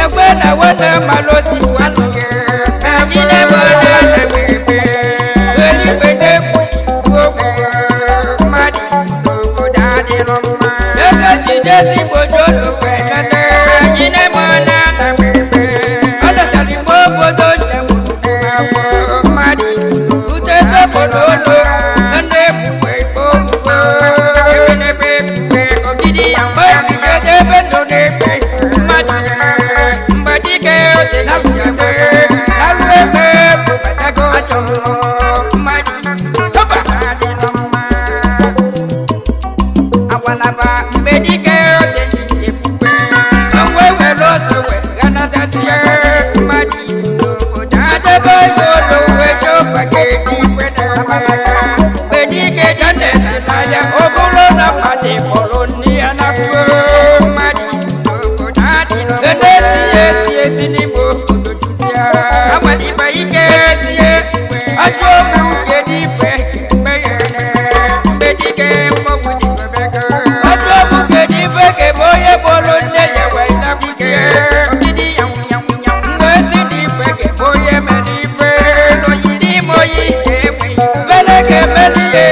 Ekwe na wena malosi wanu ye. Anyị na-ebe na na-ebe. Eluigwe na-ekwu okwu. Mmadụ n'obodo adịrọ mma. Ego jide ezigbo jolu wee nene. Anyị na-ebe na na-ebe. Ọ lọtara ime obodo nne m afọ. Mmadụ ute sọpụrụ ụlọ. Na-ekwu ikpe omume. Ebe n'ebe ekpukpe ogidi ya mgbe ejide ebe ndụ na-ekpe. Mmadụ mgbe dike dị na mgbe arụ ebe bụ batago asọ. Mmadụ tọba adịrọ mma. Agwalaba mgbe dike dị n'ekpukpe. Onwe were ọsọ wee ghanatazie. Mmadụ n'obodo adebe ya ụlọ wee jee ofe ga-edi ife na-abalaka. Mgbe dike dị na-esi n'ahịa, ọ bụrụ na mmadụ kpọrọ nne ya nakwuo. Mmadụ n'obodo adịrọ mma. Ene eti eti n'ime obodo juzia. Agwaliba ike ezie. Ajọ omu kedu ife meghere. Mgbe dike mmọnwụ dị kwebego. Ajọ omu kedu ife ga-eme onye kpọrọ nne ya wee nakwuzie. Ogidi yanwụ yanwụ yanwụ. Mgbe si n'ife ga-eme onye mere ife. N'oyiri ime oyi ga-enwe. Mele ga-emeli ya.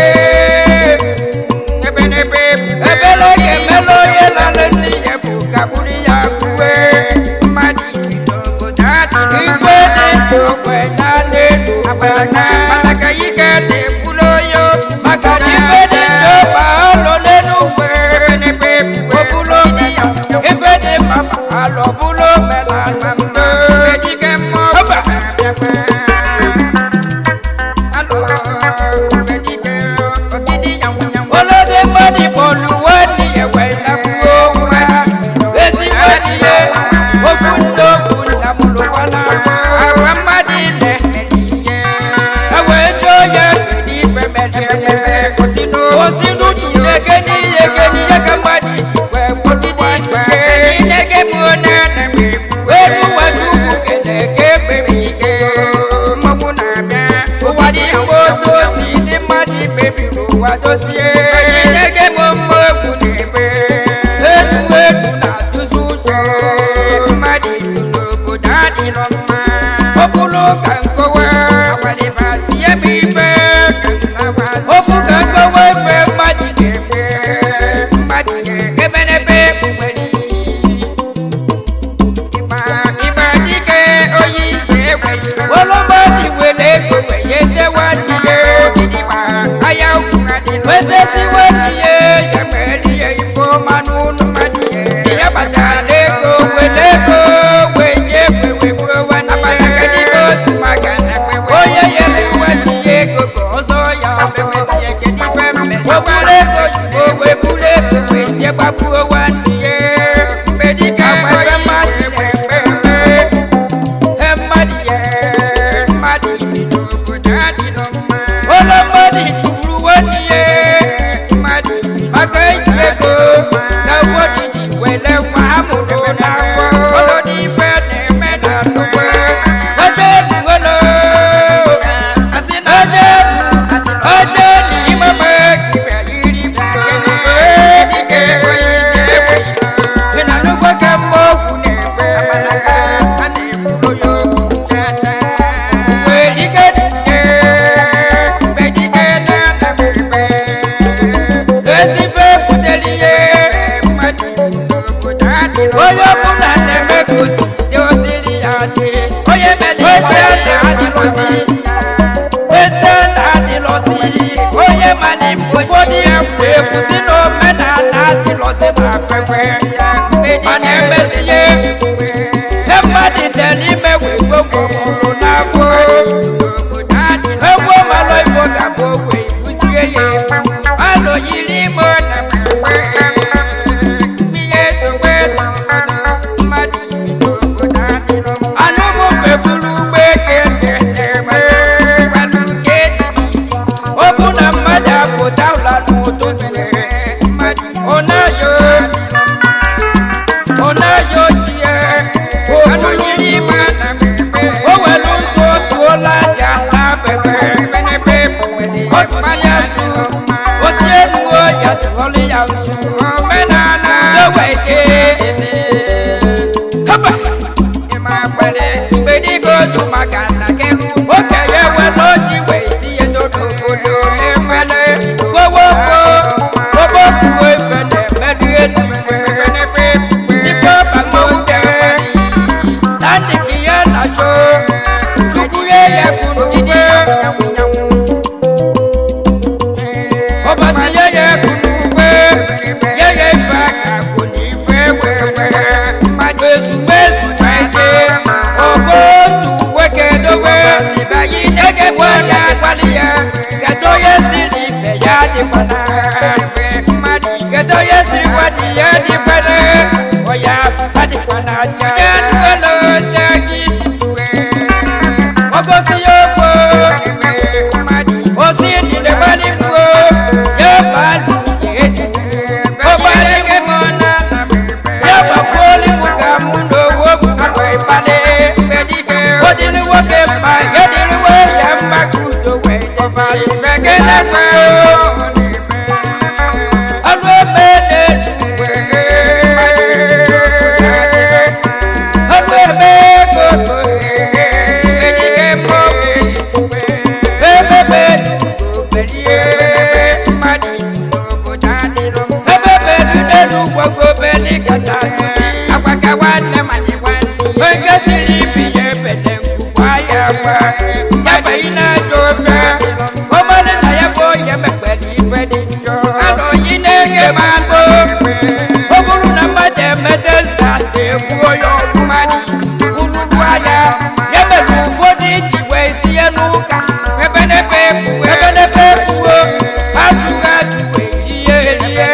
Ebenebe ebele ga-emele onye lara nne ya bụ gagburu ya gbuwe. Mmadụ ibi n'obodo adịrọ ife dị ndụ ogbe na n'elu abalaka maka ike na-ekwulu onye maka na ife dị ndụ ma alọ n'elu ugwe ebenebe obulu ife dị mma ma alọ bụrụ omenala mma ejike mmụọ Olóde mmadụ bọọlụ nwanne ya wee lakwuo ụra. Ezigbo enyi ya, ofu nne ofu nna mụrụ fa n'afọ. Agwa mmadụ ile mere ihe. E wee jụọ ya kedu ife mere eme. Osi n'udu na-ege n'ihe ge n'ihe ka mmadụ ji wee kpọgide ikpe. Inege m onye na-eme elu ụwa Chukwu kele ka ekpere ike. Mmọnwụ na-abịa. Ụwa dị mgbe otu o si dị mmadụ mebiri ụwa dozie. Inege m mma egwu na-eme. Elu elu na-atụzi ụjọ. Mmadụ n'obodo adịrọ mma. Ọ bụrụ ka nkọwa agwalịba tinye m ife ka m na-agbazi. Ọ bụ ka nkọwa ife mmadụ ga-eme. Mmadụ ga-emenebe nwere ịgba dike oyi ga-egwe. Olọmọdị were ego wee eze nwanne ya. Ahịa ụfụ wezezi nwanne ya ya mere ya ife ọma n'ụlọ mmadụ ya. Ya batara ego were ego wee nye egbe wee gbuo nwanne ya. Onye nyere nwanne ya ego ka ọzọ ya ọzọ. O buru ego ozugbo wee buru ego wee je gbagbuo nwanne ya. Mgbe dike agwa mmadụ na-eme mmadụ ya mmadụ ibi n'obodo adịrọ mma. Ụlọ mmadụ tụgburu nwanne ya mmadụ maka iji ego na ụfọdụ ji wele nwa ha mụrụ n'afọ. Ụlọ dị ife na-eme na nnukwu. Oche nwere asị na oche oche n'ime ma iri dike na nnukwu ka mma okwu na-eme a na-ekwuru ya okwu chacha. Mgbe dike dị mgbe dike na-anabebe ezife butere ihe mmadụ n'obodo adịrọ. Onye ọbụla na-eme ka o si dị osiri ya dị. Onye mere ose na-adịrọzi. Ese na-adịrọzi. Onye mara ụfọdụ egwu egwu si na omenala adịrọzi na kwefe. Mana emezie mmadụ tere ime wee gbogbo mụrụ n'afọ. Egwu ọmalụ ifo ga-abụ ogwe ibuzie ya ebu. Alụ yiri ime na ihe sokwe mmadụ ibi n'obodo adịrọ. Anụmụ beburu ụgbọ eke na-eme. Ọ bụ na mmadụ apụta ụla n'ụtụtụ ọ na-ayọ ọ na-ayọ chi ya. O were ụzọ tụọla aja na bebe. Ọ tụsi ya nsu, osi elu ya tụọlụ ya nsu. Omenala eweke. adịkwana. Kedu onye siri nwanne ya adịkwana? Ọya adịkwana aja. Ya nụọla ozi gị. Ogosi ya ofe. Osi niile gbalịgbuo. Ya balụ ya ejide. Ọgbara gị mụ na ya gbakwuolu m ka mụ na owo bụ akwa ịkpali. O dịrị nwoke mma, ya dịrị nwaanyị mma ka udo wee dịzi. Ekelekwe o. Ọrụ eme na-edu ọrụ eme koko ebebe ebebe n'elu gwogo beli kata oge siri ibi ya ebele nkwukwa ya gwa ya bụ ị na-ajọ ofe ọmalị na ya bụ onye mekpere ife dị njọ alụghị na-ege ma gboo ọ bụrụ na mmadụ emete nsa egbuo ya ọgwụ urukwu anya ya mere ụfọdụ iji wee tinye n'ụka ebenebe ekpuo ajụghị ajụ wee rie erie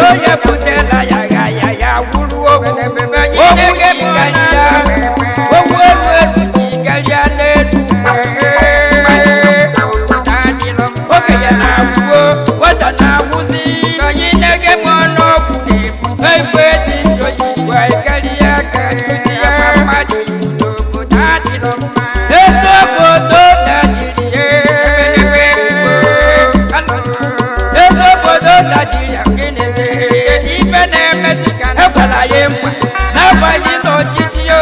onye butela ya ga ya ya wuru ogwu ogwu jikarịa ogwu elu elu jikarịa n'elu oge ya na-agwụo nwata na-agwụzi ife dị njọ ji wee karịa ka akụzi ya ezi obodo Naijiria ezi obodo Naijiria ife na-emezi ka ekwela ya mkpa n'agbanyeghị n'ọchịchị o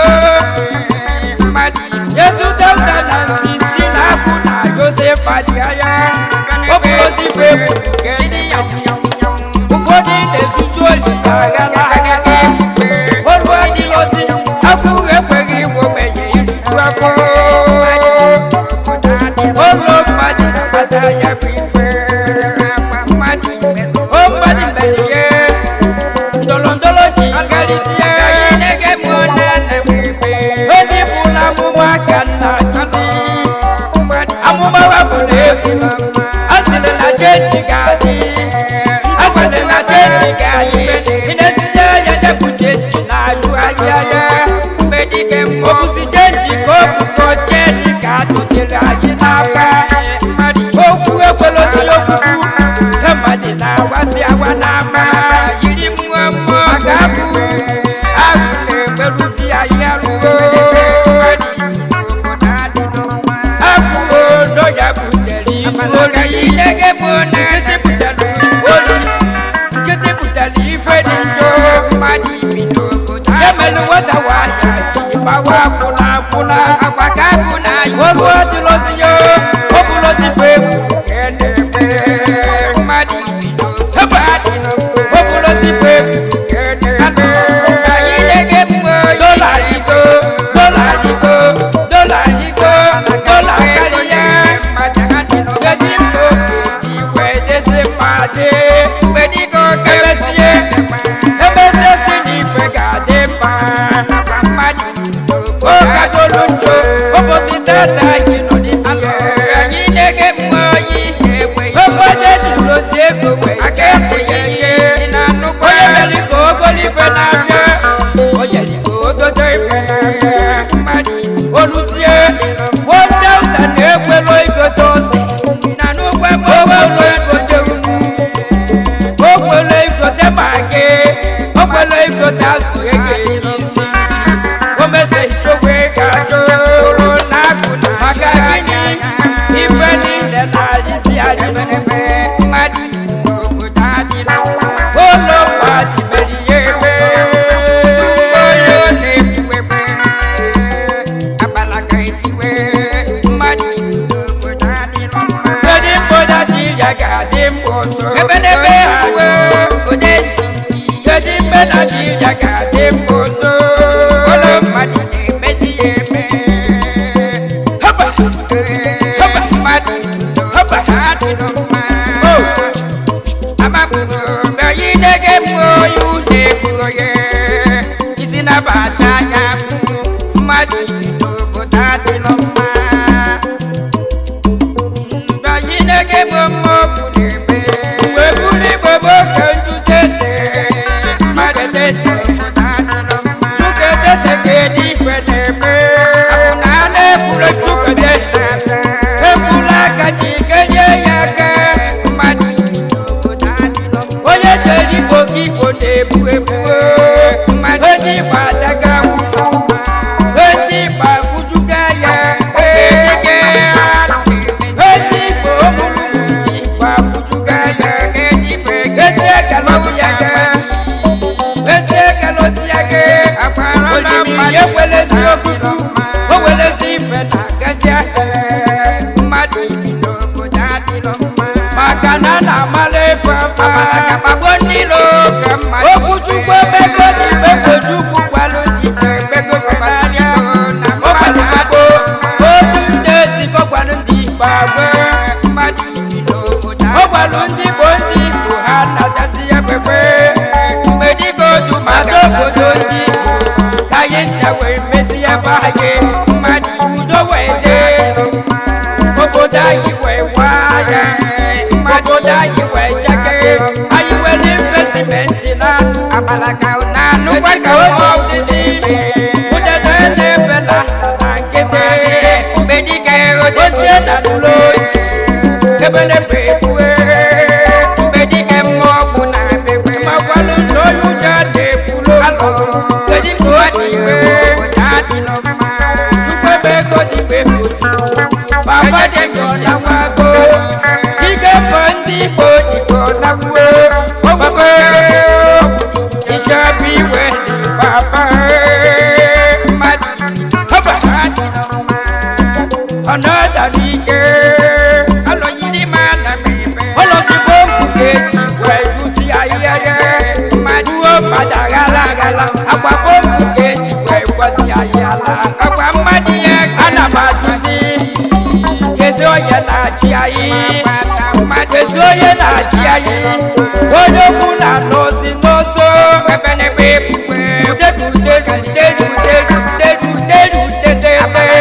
ye 2016 na-akwụ na Joseph Adiaya ọ bụ ozi ife ụfọdụ na-ezuzu oli aghala aghala olu adịghịzi akwụghị ekweghị igwe ogbenye iriju afọ olu mmadụ na-akpata ya bụ ife o mmadụ mere ihe ndọrọ ndọrọ ji karịsịa ndị bụrụ amụma ka nna jụzi amụma wa bụ na egwu a sịrị na chenji ga-adị a sịrị na chenji ga-adị ị na-esinye ya ya bụ chenji na-ayụ ahịa ya ọ bụzi chenji ka ọ bụ ka chenji ka atụziri anyị n'aka okwu ekwelozi okwukwu mmadụ na-awasị awa n'ama maka agụ agụ na-ekperusi anyị arụgo agụ odo ya butere izu ori nkịtị butere ori nkịtị butere ife dị njọ ya mere nwata nwanyị ji gbawa akwụna akwụna olu adịlọzi ya ọ bụlọzi fe egwu ka e na-eme Haba! Ọ bụlọzi fe egwu ka e na-eme dọla adịgo dọla adịgo dọla adịgo dọla karịa kedu mgbe oge ji wee dezi mmadụ emesie emesie si n'ife ga-adị mma ụka tolu njo ụbọchị tata anyị nọ n'ime obodo ji losi ego wee onye mere ka ogolo ife na-abịa onye ka ogote ife na-abịa oluzie 1000 ekwelo igote ose okwelo igote unu okwelo igote magi okwelo igote azụ ego eji isi o mese ichokwe ga-achọ maka gịnị ife niile na-alịzi alị ụlọ mmadụ mere ya eme kedu mgbe Naijiria ga-adị mma ọzọ kedu mgbe Naijiria ga-adị mma ọzọ haba haba haba o Isi na-abacha ya bụ mmadụ ibi n'obodo adịlọ mma. Chuketese, Chuketese kedu ife na-eme? Na a na-ekwuru Chuketese, ekwula aka ji kelie ya aka. Mmadụ ibi n'obodo adịrọ mma. Onye jere Igbo ka Igbo na-ebu ebu. Mmadụ Onye Igbo adaga afụfụ, onye Igbo afụjuga ya. Ejike Onye Igbo omụrụ ụmụ ndị Igbo afụjuga ya. Enife Ezi ekele ya ga, ezi ekele ya ga. Agbara na Olimiri mmadụ ewelezi okuku, o welezi ife na-agazi ahịa. Mmadụ ibi n'obodo adịrọ mma. Maka na a na-amala efe Amala ka ama. kpagbuo ndị ilo ka mmadụ Okwuchukwu emego n'ikpe, Kochukwu gwalụ ndị ikpe emego febasịa. na Ọ gwalụfago otu ndị ezikọ gwalụ ndị ikpe agwa. Mmadụ ibi n'obodo Ọ gwalụ ndị Igbo, ndị Igbo ha na-adasị ya befe. Mgbe dịka otu Maka obodo ndị Igbo ka anyị ncha wee mezi ya be anyị. Mmadụ Udo wee dị, obodo anyị wee waa ya, obodo anyị wee chake, anyị were investment na Abala ka na-anụ Kedu ka o ji dịzi ụdede na-ebela na nkịtị? Mgbe dịka Ozie na n'ụlọ ozi ebe na-ebe ebue. Mgbe dịka mmụọ ọgwụ na-abịakwe. Makwalụ na onye ụjọ na-ekwulu. Kedu ka o si wee Obodo adịrọ mma. Chukwu ebe ego dị mgbe papa dị ka ọ na-agwago ike mbọ ndị Igbo dịka ọ na-agwuo papa ishabi iwe dị papa. Mmadụ Haba! adịrọ mma. Ọ na-adara ike. Alọ yiri ma na mmemme. Ọlọsibọ mkpu ga-eji wee gosi ahịhịa ya Mmadụ uwe mmadụ aghala aghala akwa bọmbụ ga-eji wee gwasi ahịhịa la. Ọkwa mmadụ ya Ana m ajụzi, kezi onye na-achị anyị? Kezi onye na-achị anyị? Onye okwu na-anọzi n'ọsọ. Ebe n'ebe ekpukpe. Uderuderuderuderuderuderude.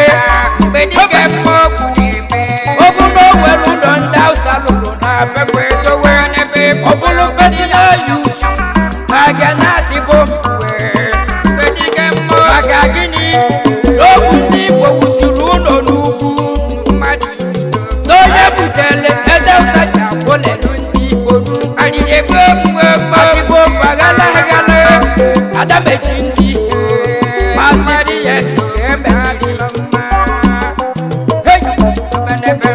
Mgbe dịka mmụọ ọgwụ na-eme. Ọ bụrụ na o nwere ụlọ ndị Hausa lụrụ na befe Dowe n'ebe ọ bụrụ personal use, ma ga na-adịbụ mgbe. Mgbe dịka mmụọ Maka gịnị? N'okwu ndị Igbo wusiri ụlọ n'ugwu mmadụ ibi n'obodo. N'onye butere ede Hausa ji akwụlelu ndị Igbo n'ugwu. Arịrị egbu egbu egbu. Achịgbo mpaghara aghara adamechi ndị Igbo masịrị ya eti ka emesịrị. Hey!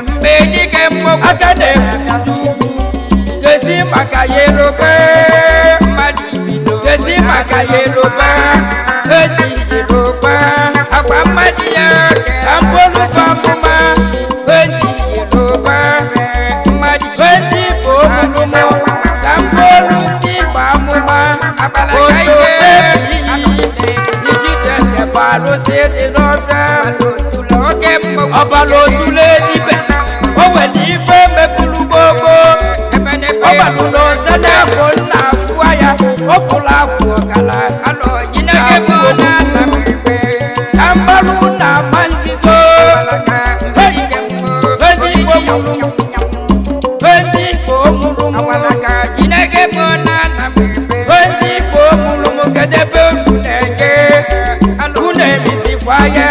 Mgbe dịka mmụọ Aka na-ekwu n'ugwu, gezi maka Yoruba. Mmadụ ibi n'obodo. Gezi maka Yoruba, eji Yoruba. Akwa mmadụ ya Ka mkpụrụ famụma, eji Yoruba. Mmadụ Eji Igbo omụlụmụ, ka mkpụrụ ndị Igbo amụma. Abala ka Oto ike. ebiyi ijitete bụ arụsị dị n'ọfịa. Oke mmụọ Ọbara otule dibe o nwere ife mepụrụ gbogbo. Ebe n'ebe Ọbalụ na ọzọ na-abụ nna afụwa ya ọkpụrụ akwụ ọkala. Alọ yinage mụ na na mmemme. Ka mgbalụ na ama nzizo. Ndị Igbo mụrụ m, ndị Igbo mụrụ m, Chineke mụ na na mmemme. ndị Igbo mụrụ m, kedu ebe unu na-eje? Unu emezikwa ya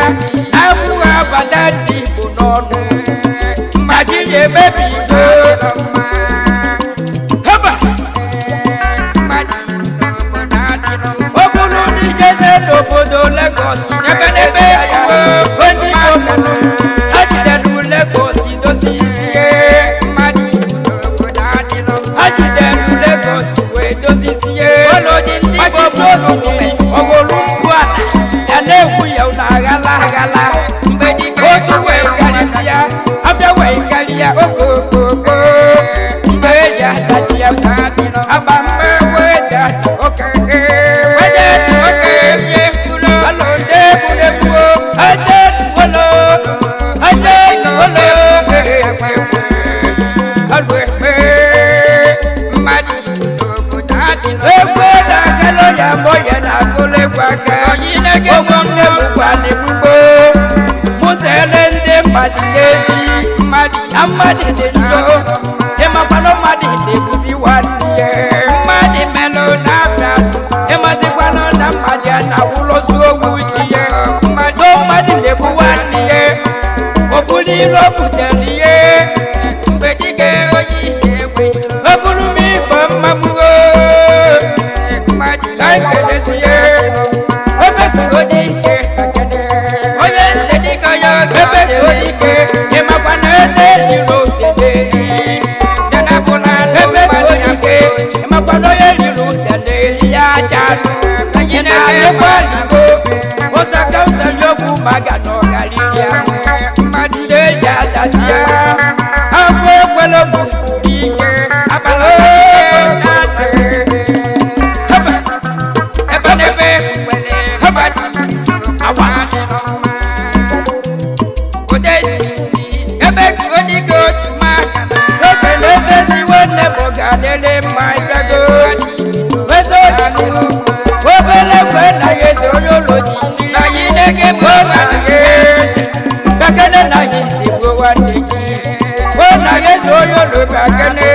abụghị abata ndị Igbo n'ọnụ Naijiria emebi igbo. Haba! ilo butere ihe. Mgbe dike oyi egwe. Ọ bụrụ m ịkpọ mmamụo. Mmadụ Ka nkelesi ya ebe ka dike. Onye nze dịka ya. Ebe ka dike, ịmakwa na ede lilo udele. Bịa Ebe ka dike, ịmakwa na onye lilo udele ya aja alụ. Anyị na-alụkwa ligbo ụsaka ụsaliokwu maga na ọgariri ahụ. Mmadụ Eji adachi ya afọ ekwela m zuru ike. Abalị Haba. Ebe n'ebe kwere. Haba. Awa ode ebe odike otu maka. Oge na-esezi nwanne m ga-adịrị mma ịbịago wezi odibo obere mgbe na ya ezi onye ụlọ ji. Anyị na-ege bụ Eze bakene na ya iti bụ nwanne gị o na ya ezi onye ụlọ bakene.